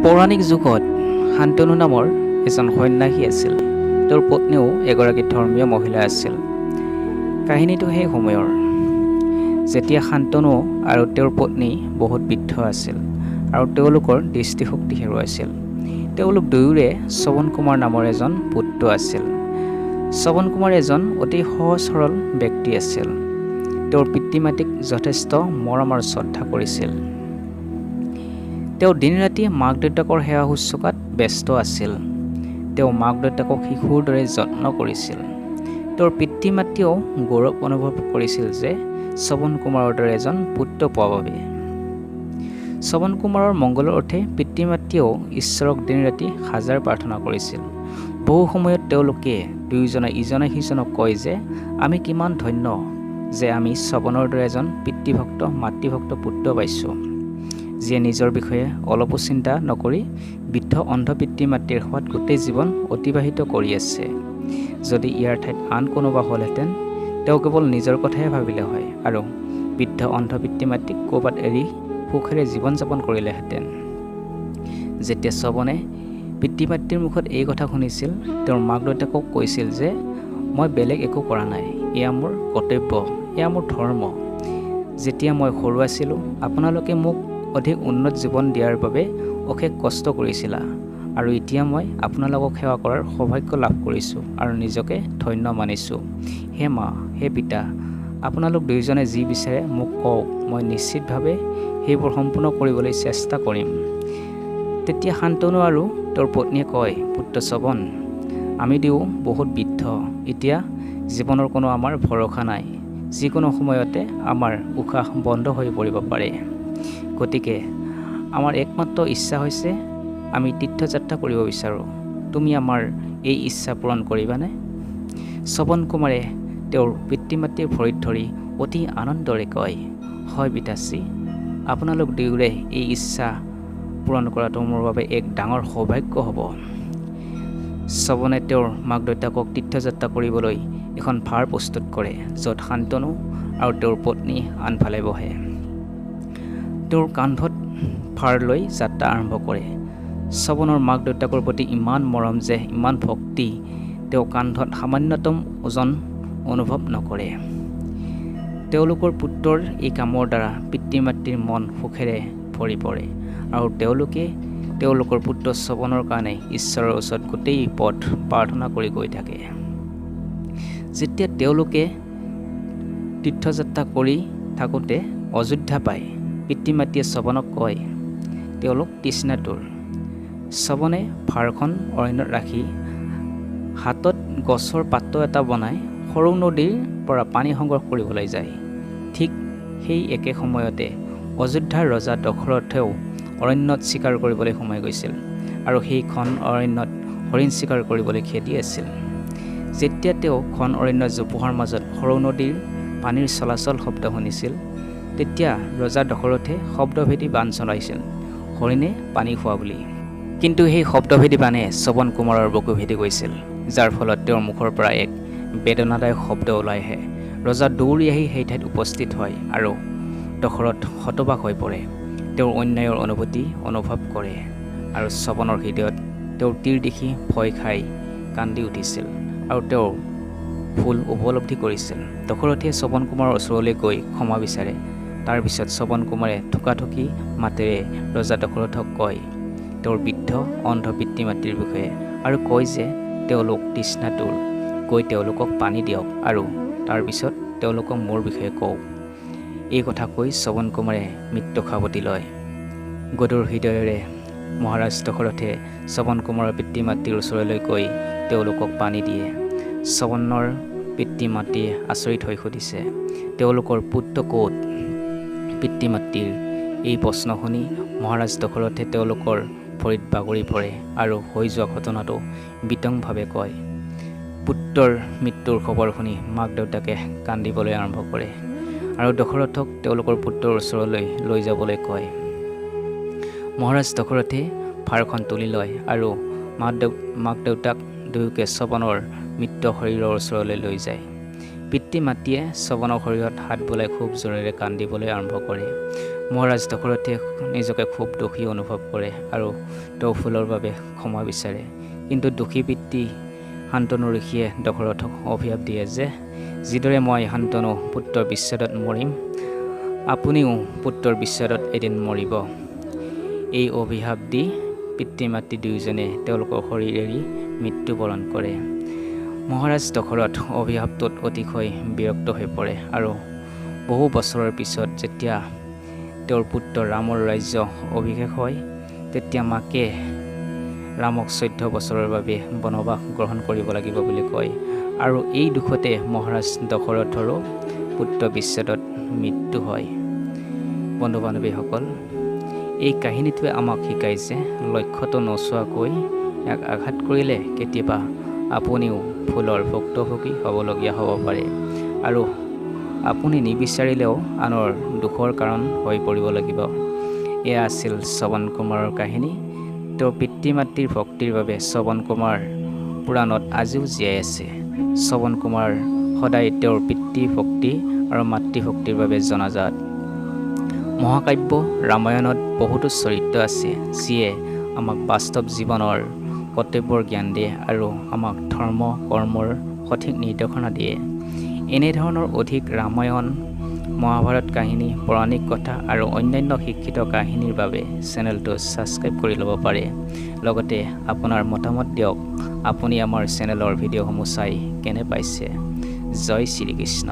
পৌৰাণিক যুগত শান্তনু নামৰ এজন সন্যাসী আছিল। তেওঁৰ পত্নীও এগৰাকী ধৰ্মীয় মহিলা আছিল। কাহিনীটো সেই সময়ৰ, যেতিয়া শান্তনু আৰু তেওঁৰ পত্নী বহুত বৃদ্ধ আছিল আৰু তেওঁলোকৰ দৃষ্টিশক্তি হেৰুৱাইছিল। তেওঁলোক দুয়োৰে শ্ৰৱণ কুমাৰ নামৰ এজন পুত্ৰ আছিল। শ্ৰৱণ কুমাৰ এজন অতি সহজ সৰল ব্যক্তি আছিল। তেওঁৰ পিতৃ মাতৃক যথেষ্ট মৰম আৰু শ্ৰদ্ধা কৰিছিল। তেওঁ দিন ৰাতি মাক দেউতাকৰ সেৱা শুশ্ৰূষাত ব্যস্ত আছিল। তেওঁ মাক দেউতাকক শিশুৰ দৰে যত্ন কৰিছিল। তেওঁৰ পিতৃ মাতৃয়েও গৌৰৱ অনুভৱ কৰিছিল যে শ্ৰৱণ কুমাৰৰ দৰে এজন পুত্ৰ পোৱাৰ বাবে। শ্ৰৱণ কুমাৰৰ মংগলৰ অৰ্থে পিতৃ মাতৃয়েও ঈশ্বৰক দিন ৰাতি হাজাৰ প্ৰাৰ্থনা কৰিছিল। বহু সময়ত তেওঁলোকে দুয়োজনে ইজনে সিজনক কয় যে আমি কিমান ধন্য যে আমি শ্ৰৱণৰ দৰে এজন পিতৃভক্ত মাতৃভক্ত পুত্ৰ পাইছোঁ, যিয়ে নিজৰ বিষয়ে অলপো চিন্তা নকৰি বৃদ্ধ অন্ধ পিতৃ মাতৃৰ সেৱাত গোটেই জীৱন অতিবাহিত কৰি আছে। যদি ইয়াৰ ঠাইত আন কোনোবা হ'লহেঁতেন, তেওঁ কেৱল নিজৰ কথাহে ভাবিলে হয় আৰু বৃদ্ধ অন্ধ পিতৃ মাতৃক ক'ৰবাত এৰি সুখেৰে জীৱন যাপন কৰিলেহেঁতেন। যেতিয়া শ্ৰৱণে পিতৃ মাতৃৰ মুখত এই কথা শুনিছিল, তেওঁৰ মাক দেউতাকক কৈছিল যে মই বেলেগ একো কৰা নাই, এয়া মোৰ কৰ্তব্য, এয়া মোৰ ধৰ্ম। যেতিয়া মই সৰু আছিলোঁ, আপোনালোকে মোক অধিক উন্নত জীৱন দিয়াৰ বাবে অশেষ কষ্ট কৰিছিলা আৰু এতিয়া মই আপোনালোকক সেৱা কৰাৰ সৌভাগ্য লাভ কৰিছোঁ আৰু নিজকে ধন্য মানিছোঁ। হে মা, হে পিতা, আপোনালোক দুয়োজনে যি বিচাৰে মোক কওক, মই নিশ্চিতভাৱে সেইবোৰ সম্পূৰ্ণ কৰিবলৈ চেষ্টা কৰিম। তেতিয়া শান্তনু আৰু তেওঁৰ পত্নীয়ে কয়, পুত্ৰ শ্ৰৱণ, আমি দুয়ো বহুত বৃদ্ধ, এতিয়া জীৱনৰ কোনো আমাৰ ভৰসা নাই, যিকোনো সময়তে আমাৰ উশাহ বন্ধ হৈ পৰিব পাৰে। গতিকে আমাৰ একমাত্ৰ ইচ্ছা হৈছে আমি তীৰ্থযাত্ৰা কৰিব বিচাৰোঁ। তুমি আমাৰ এই ইচ্ছা পূৰণ কৰিবানে? শ্ৰৱণ কুমাৰে তেওঁৰ পিতৃ মাতৃৰ ভৰিত ধৰি অতি আনন্দৰে কয়, হয় পিতাশ্ৰী, আপোনালোক দুয়োৰে এই ইচ্ছা পূৰণ কৰাটো মোৰ বাবে এক ডাঙৰ সৌভাগ্য হ'ব। শ্ৰৱণে তেওঁৰ মাক দেউতাকক তীৰ্থযাত্ৰা কৰিবলৈ এখন ভাৰ প্ৰস্তুত কৰে, য'ত শান্তনু আৰু তেওঁৰ পত্নী আনফালে বহে। তেওঁৰ কান্ধত ভাৰ লৈ যাত্ৰা আৰম্ভ কৰে। শ্ৰৱণৰ মাক দেউতাকৰ প্ৰতি ইমান মৰম যে ইমান ভক্তি, তেওঁ কান্ধত সামান্যতম ওজন অনুভৱ নকৰে। তেওঁলোকৰ পুত্ৰৰ এই কামৰ দ্বাৰা পিতৃ মাতৃৰ মন সুখেৰে ভৰি পৰে আৰু তেওঁলোকে তেওঁলোকৰ পুত্ৰ শ্ৰৱণৰ কাৰণে ঈশ্বৰৰ ওচৰত গোটেই পথ প্ৰাৰ্থনা কৰি গৈ থাকে। যেতিয়া তেওঁলোকে তীৰ্থযাত্ৰা কৰি থাকোঁতে অযোধ্যা পায়, পিতৃ মাতৃয়ে শ্ৰৱণক কয় তেওঁলোক তৃষ্ণাতুৰ। শ্ৰৱণে ভাৰখন অৰণ্যত ৰাখি হাতত গছৰ পাত্ৰ এটা বনাই সৰু নদীৰ পৰা পানী সংগ্ৰহ কৰিবলৈ যায়। ঠিক সেই একে সময়তে অযোধ্যাৰ ৰজা দশৰথেও অৰণ্যত চিকাৰ কৰিবলৈ সোমাই গৈছিল আৰু সেই ঘন অৰণ্যত হৰিণ চিকাৰ কৰিবলৈ খেদি আছিল। যেতিয়া তেওঁ ঘন অৰণ্যৰ জোপোহাৰ মাজত সৰু নদীৰ পানীৰ চলাচল শব্দ শুনিছিল, তেতিয়া ৰজা দশৰথে শব্দভেদী বাণ চলাইছিল, হৰিণে পানী খোৱা বুলি। কিন্তু সেই শব্দভেদী বাণে শ্ৰৱণ কুমাৰৰ বুকু ভেদি গৈছিল, যাৰ ফলত তেওঁৰ মুখৰ পৰা এক বেদনাদায়ক শব্দ ওলাই আহে। ৰজা দৌৰি আহি সেই ঠাইত উপস্থিত হয় আৰু দশৰথ হতবাক হৈ পৰে। তেওঁৰ অন্যায়ৰ অনুভূতি অনুভৱ কৰে আৰু শ্ৰৱণৰ হৃদয়ত তেওঁৰ তীৰ দেখি ভয় খাই কান্দি উঠিছিল আৰু তেওঁৰ ভুল উপলব্ধি কৰিছিল। দশৰথে শ্ৰৱণ কুমাৰৰ ওচৰলৈ গৈ ক্ষমা বিচাৰে। তাৰপিছত শ্ৰৱণ কুমাৰে থোকাথুকি মাতেৰে ৰজা দশৰথক কয় তেওঁৰ বৃদ্ধ অন্ধ পিতৃ মাতৃৰ বিষয়ে আৰু কয় যে তেওঁলোক তৃষ্ণাতুৰ, গৈ তেওঁলোকক পানী দিয়ক আৰু তাৰপিছত তেওঁলোকক মোৰ বিষয়ে কওক। এই কথা কৈ শ্ৰৱণ কুমাৰে মৃত্যুক সাৱটি লয়। গধুৰ হৃদয়েৰে মহাৰাজ দশৰথে শ্ৰৱণ কুমাৰৰ পিতৃ মাতৃৰ ওচৰলৈ গৈ তেওঁলোকক পানী দিয়ে। শ্ৰৱণৰ পিতৃ মাতৃয়ে আচৰিত হৈ সুধিছে, তেওঁলোকৰ পুত্ৰ ক'ত? পিতৃ মাতৃৰ এই প্ৰশ্ন শুনি মহাৰাজ দশৰথে তেওঁলোকৰ ভৰিত বাগৰি পৰে আৰু হৈ যোৱা ঘটনাটো বিতংভাৱে কয়। পুত্ৰৰ মৃত্যুৰ খবৰ শুনি মাক দেউতাকে কান্দিবলৈ আৰম্ভ কৰে আৰু দশৰথক তেওঁলোকৰ পুত্ৰৰ ওচৰলৈ লৈ যাবলৈ কয়। মহাৰাজ দশৰথে ভাৰখন তুলি লয় আৰু মাক দেউতাক দুয়োকে শ্ৰৱণৰ মৃত শৰীৰৰ ওচৰলৈ লৈ যায়। পিতৃ মাতৃয়ে শ্ৰৱণৰ শৰীৰত হাত বুলাই খুব জোৰেৰে কান্দিবলৈ আৰম্ভ কৰে। মহাৰাজ দশৰথে নিজকে খুব দোষী অনুভৱ কৰে আৰু তেওঁ ভুলৰ বাবে ক্ষমা বিচাৰে। কিন্তু দোষী পিতৃ শান্তনু ঋষিয়ে দশৰথক অভিশাপ দিয়ে যে যিদৰে মই শান্তনু পুত্ৰৰ বিচ্ছেদত মৰিম, আপুনিও পুত্ৰৰ বিচ্ছেদত এদিন মৰিব। এই অভিশাপ দি পিতৃ মাতৃ দুয়োজনে তেওঁলোকৰ শৰীৰ এৰি মৃত্যুবৰণ কৰে। মহাৰাজ দশৰথ অভিশাপটোত অতিশয় বিৰক্ত হৈ পৰে আৰু বহু বছৰৰ পিছত যেতিয়া তেওঁৰ পুত্ৰ ৰামৰ ৰাজ্য অভিষেক হয়, তেতিয়া মাকে ৰামক 14 বছৰৰ বাবে বনবাস গ্ৰহণ কৰিব লাগিব বুলি কয় আৰু এই দুখতে মহাৰাজ দশৰথৰো পুত্ৰ বিচ্ছেদত মৃত্যু হয়। বন্ধু বান্ধৱীসকল, এই কাহিনীটোৱে আমাক শিকায় যে লক্ষ্যটো নোচোৱাকৈ ইয়াক আঘাত কৰিলে কেতিয়াবা আপুনিও ভুলৰ ভুক্তভোগী হ'বলগীয়া হ'ব পাৰে আৰু আপুনি নিবিচাৰিলেও আনৰ দুখৰ কাৰণ হৈ পৰিব লাগিব। এয়া আছিল শ্ৰৱণ কুমাৰৰ কাহিনী। তেওঁৰ পিতৃ মাতৃৰ ভক্তিৰ বাবে শ্ৰৱণ কুমাৰ পুৰাণত আজিও জীয়াই আছে। শ্ৰৱণ কুমাৰ সদায় তেওঁৰ পিতৃ ভক্তি আৰু মাতৃভক্তিৰ বাবে জনাজাত। মহাকাব্য ৰামায়ণত বহুতো চৰিত্ৰ আছে যিয়ে আমাক বাস্তৱ জীৱনৰ কৰ্তব্যৰ জ্ঞান দিয়ে আৰু আমাক ধৰ্ম কৰ্মৰ সঠিক নিৰ্দেশনা দিয়ে। এনেধৰণৰ অধিক ৰামায়ণ, মহাভাৰত কাহিনী, পৌৰাণিক কথা আৰু অন্যান্য শিক্ষিত কাহিনীৰ বাবে চেনেলটো ছাবস্ক্ৰাইব কৰি ল'ব পাৰে। লগতে আপোনাৰ মতামত দিয়ক, আপুনি আমাৰ চেনেলৰ ভিডিঅ'সমূহ চাই কেনে পাইছে। জয় শ্ৰীকৃষ্ণ।